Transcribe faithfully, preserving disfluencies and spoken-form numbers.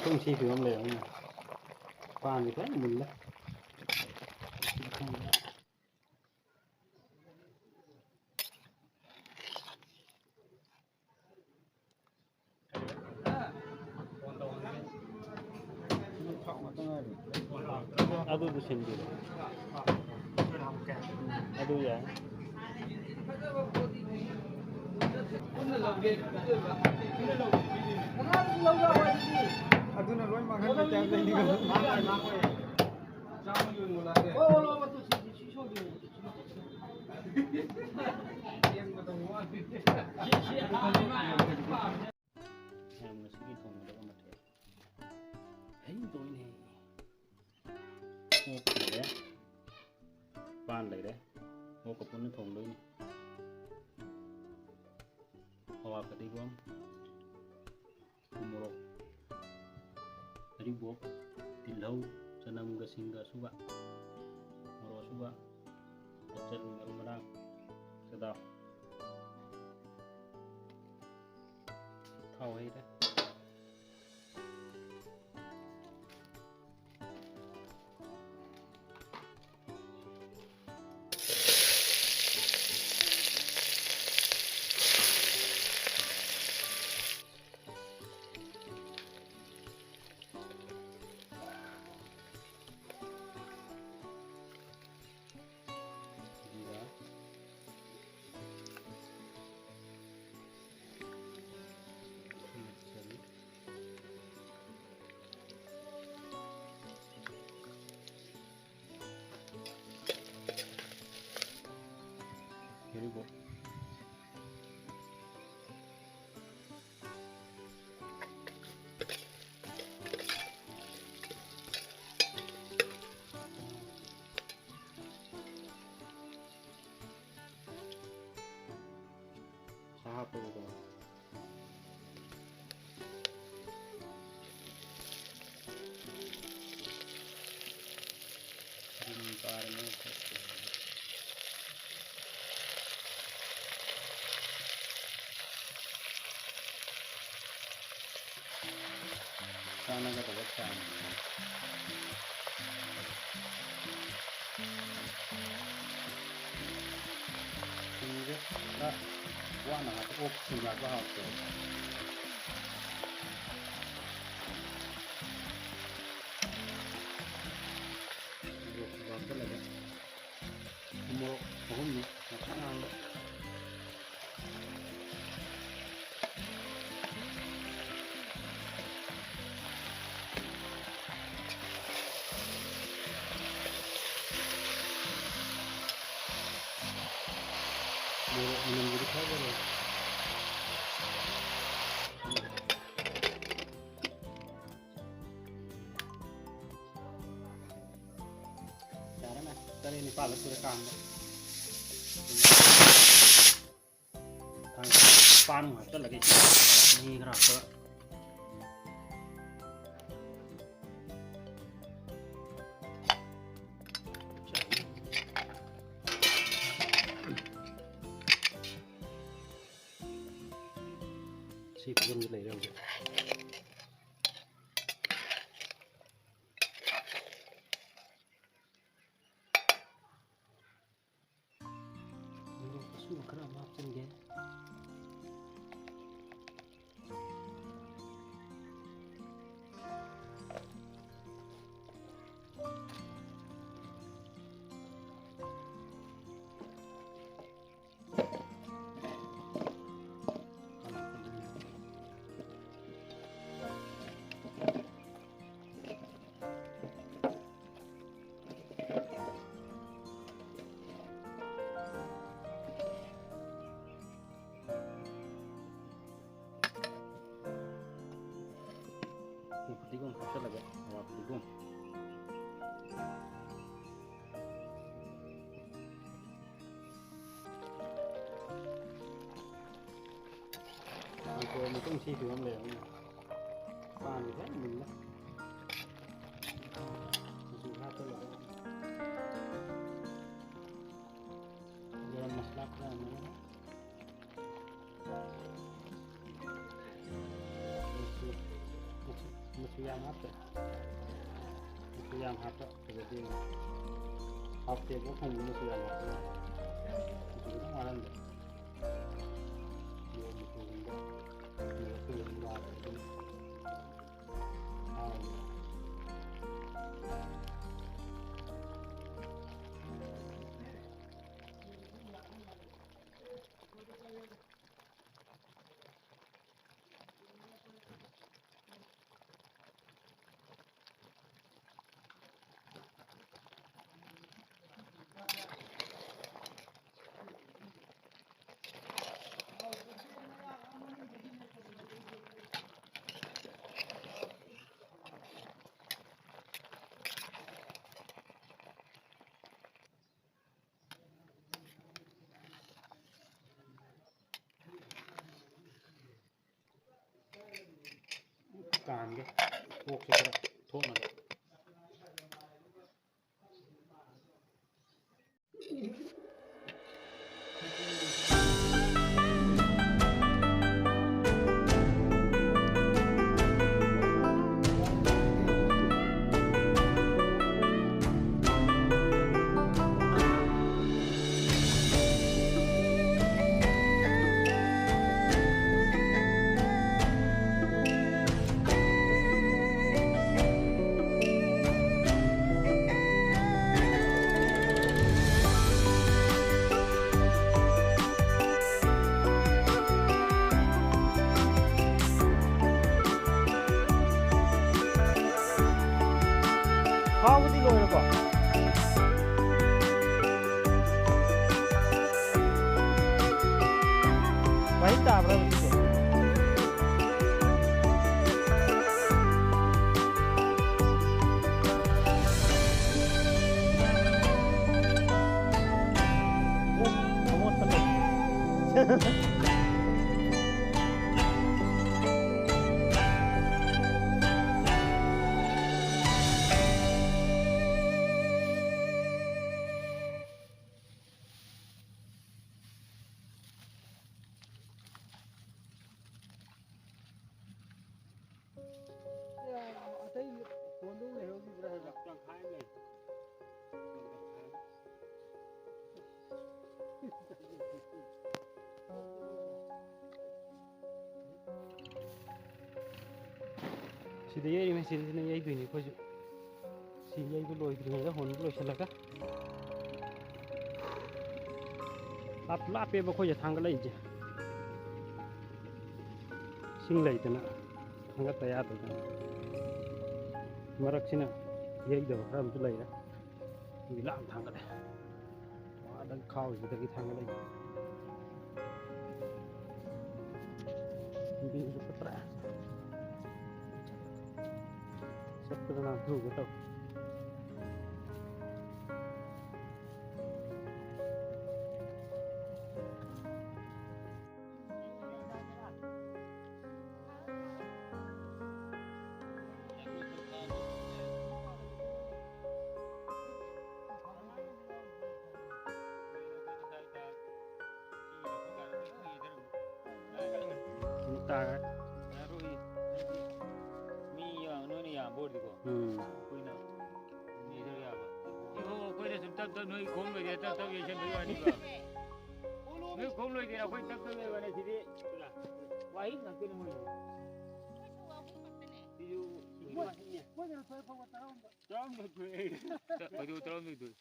ꯁꯨꯝ ꯁꯤ ꯐꯤꯕꯝ ꯂꯩꯔꯝꯅꯤ꯫ ꯄꯥꯟꯁꯦ ꯐꯖꯅ ꯃꯨꯜꯂꯦ꯫ ꯑꯗꯨꯗꯨ ꯁꯤꯟꯕꯤꯔꯣ꯫ ꯑꯗꯨ ꯌꯥꯏ꯫ ꯑꯗꯨꯅ ꯂꯣꯏ ꯃꯥꯡꯍꯟꯕ ꯇꯥꯏꯞ ꯂꯩꯅꯤꯀꯣ꯫ ꯃꯌꯥꯝ ꯉꯁꯤꯒꯤ ꯊꯣꯡꯒꯗꯕ ꯃꯊꯦꯜ ꯍꯩ ꯇꯧꯔꯤꯅꯦ꯫ ꯑꯣꯛ ꯂꯩꯔꯦ, ꯄꯥꯟ ꯂꯩꯔꯦ, ꯑꯣꯛꯀ ꯄꯨꯟꯅ ꯊꯣꯡꯗꯣꯏꯅꯤ꯫ ꯍꯋꯥ ꯐꯗꯤꯒꯣꯝ, ꯎꯃꯣꯔꯣꯛ, ꯍꯔꯤꯕꯣꯞ, ꯇꯤꯜꯍꯧ, ꯆꯅꯝꯒ ꯁꯤꯡꯒ ꯑꯁꯨꯕ, ꯃꯣꯔꯣꯛ ꯑꯁꯨꯕ, ꯃꯆꯜ ꯃꯔꯨ ꯃꯔꯥꯡ, ꯆꯗꯥ, ꯊꯥꯎ ꯍꯩꯔꯦ꯫ ꯖꯤꯔꯥ꯫ ꯃꯆꯜ꯫ ꯍꯔꯤꯕꯣꯞ꯫ ꯁꯥ ꯍꯥꯞꯄꯒꯀꯣ꯫ ꯑꯗꯨꯝ ꯄꯥꯔꯅꯤ꯫ ꯉꯥꯏꯍꯥꯛꯇ ꯑꯣꯛ ꯊꯣꯡ ꯌꯥꯛꯄ ꯍꯥꯎꯇꯦꯕ꯫ ꯃꯣꯔꯣꯛꯁꯨ ꯍꯥꯞꯆꯜꯂꯒꯦ꯫ ꯃꯣꯔꯣꯛ ꯑꯍꯨꯝꯅꯤ ꯉꯥꯛꯇꯪ ꯉꯥꯏꯔꯦ꯫ ꯃꯣꯔꯣꯛ ꯃꯅꯝꯁꯤꯗꯤ ꯐꯖꯔꯦ꯫ ꯌꯥꯔꯦꯅꯦ, ꯇꯔꯦꯠ ꯅꯤꯄꯥꯜꯂꯛ ꯁꯨꯔꯦ ꯀꯥꯝꯕ꯫ ꯄꯥꯟ ꯍꯥꯞꯆꯜꯂꯒꯦ꯫ ꯃꯍꯤ ꯈꯔ ꯍꯥꯞꯄꯒ꯫ ꯁꯤ ꯐꯤꯕꯝꯗ ꯂꯩꯔꯦ ꯍꯧꯖꯤꯛ꯫ ꯃꯣꯔꯣꯛ ꯑꯁꯨꯕ ꯈꯔ ꯑꯃ ꯍꯥꯞꯆꯤꯟꯒꯦ꯫ ꯐꯗꯤꯒꯣꯝ ꯍꯥꯞꯆꯜꯂꯒꯦ, ꯑꯋꯥ ꯐꯗꯤꯒꯣꯝ꯫ ꯀꯥꯡꯁꯣꯏ ꯃꯇꯨꯡ ꯁꯤ ꯐꯤꯕꯝ ꯂꯩꯔꯝꯅꯤ꯫ ꯄꯥꯟꯁꯦ ꯐꯖꯅ ꯃꯨꯜꯂꯦ꯫ ꯃꯆꯨ ꯍꯥꯞꯄ ꯂꯣꯏꯔꯦ꯫ ꯒꯔꯝ ꯃꯁꯂꯥ ꯈꯔ ꯑꯃ꯫ ꯃꯆꯨ, ꯃꯆꯨ, ꯃꯆꯨ ꯌꯥꯝ ꯍꯥꯞꯇꯦ꯫ ꯃꯆꯨ ꯌꯥꯝ ꯍꯥꯞꯄ ꯐꯖꯗꯦ꯫ ꯍꯥꯎꯇꯦꯕ ꯊꯣꯡꯕ ꯃꯆꯨ ꯌꯥꯝ ꯍꯥꯞꯄ꯫ ꯃꯆꯨ ꯈꯤꯇꯪ ꯋꯥꯠꯍꯟꯕ꯫ ꯀꯥꯟꯒꯦ꯫ ꯀꯣꯛꯁꯦ ꯈꯔ ꯊꯣꯛꯅꯕ꯫ ꯈꯥꯎꯕꯗꯤ ꯂꯣꯏꯔꯕꯣ? ꯒꯥꯔꯤ ꯇꯥꯕ꯭ꯔꯥ ꯍꯧꯖꯤꯛꯁꯦ? ꯑꯣ, ꯑꯃꯣꯠꯄ ꯂꯩ꯫ ꯑꯇꯩ ꯐꯣꯟꯗꯨ ꯂꯩꯍꯧꯈꯤꯕ꯭ꯔꯥ ꯍꯥꯏꯕ? ꯇꯪꯈꯥꯏ ꯑꯃ ꯂꯩ꯫ ꯁꯤꯗ ꯌꯩꯔꯤꯉꯩ ꯁꯤꯗ ꯁꯤꯗ ꯌꯩꯗꯣꯏꯅꯤ ꯑꯩꯈꯣꯏꯁꯨ꯫ ꯁꯤ ꯌꯩꯕ ꯂꯣꯏꯗ꯭ꯔꯤꯉꯩꯗ ꯍꯣꯟꯕ ꯂꯣꯏꯁꯤꯜꯂꯒ꯫ ꯂꯥꯞ-, ꯂꯥꯞꯄꯦꯕ ꯑꯩꯈꯣꯏꯁꯦ ꯊꯥꯡꯒꯠꯂꯛꯏꯁꯦ꯫ ꯏꯁꯤꯡ ꯂꯩꯇꯅ ꯊꯥꯡꯒꯠꯇ ꯌꯥꯗꯗꯅ꯫ ꯃꯔꯛꯁꯤꯅ ꯌꯩꯗꯕ ꯈꯔ ꯑꯃꯁꯨ ꯂꯩꯔꯦ꯫ ꯑꯗꯨꯒꯤ ꯂꯥꯞꯅ ꯊꯥꯡꯒꯠꯂꯦ꯫ ꯑꯥꯗ ꯈꯥꯎꯁꯤꯗꯒꯤ ꯊꯥꯡꯒꯠꯂꯛꯏ꯫ ꯂꯝꯕꯤꯁꯨ ꯐꯠꯇ꯭ꯔꯦ꯫ ꯆꯠꯄꯗ ꯅꯥꯟꯊꯨꯒꯦ ꯇꯧ꯫ ꯑꯃꯨꯛ ꯇꯥꯈ꯭ꯔꯦ꯫ ꯌꯥꯔꯣꯏ꯫ ꯍꯥꯏꯗꯤ ꯃꯤ ꯌꯥꯝ-, ꯅꯣꯏꯅ ꯌꯥꯝꯕ ꯑꯣꯏꯔꯗꯤꯀꯣ꯫ ꯎꯝ꯫ ꯑꯩꯈꯣꯏꯅ ꯃꯤꯗꯣ ꯌꯥꯕ꯫ ꯏꯍꯣ, ꯑꯩꯈꯣꯏꯅ ꯁꯨꯝ ꯇꯞ ꯇꯞ ꯅꯣꯏ ꯈꯣꯡ ꯂꯣꯏꯔꯦ, ꯇꯞ ꯇꯞ ꯌꯩꯁꯟꯕꯩ ꯋꯥꯅꯤꯀꯣ꯫ ꯅꯣꯏ ꯈꯣꯡ ꯂꯣꯏꯗꯦ, ꯑꯩꯈꯣꯏ ꯇꯞ ꯇꯞ ꯌꯩꯕꯅꯦ ꯁꯤꯗꯤ꯫ ꯋꯥꯍꯤꯡ ꯉꯥꯛꯇꯅꯤ ꯃꯣꯏꯗꯤ꯫ ꯁꯤꯁꯨ ꯁꯤꯒꯤ ꯋꯥꯍꯤꯡꯅꯦ꯫ ꯇꯔꯥꯍꯨꯝꯗꯣꯏ ꯊꯣꯛꯑꯦ꯫ ꯐꯩꯗꯣꯝ ꯇꯔꯥꯍꯨꯝꯗꯣꯏ ꯊꯣꯛꯑꯦ꯫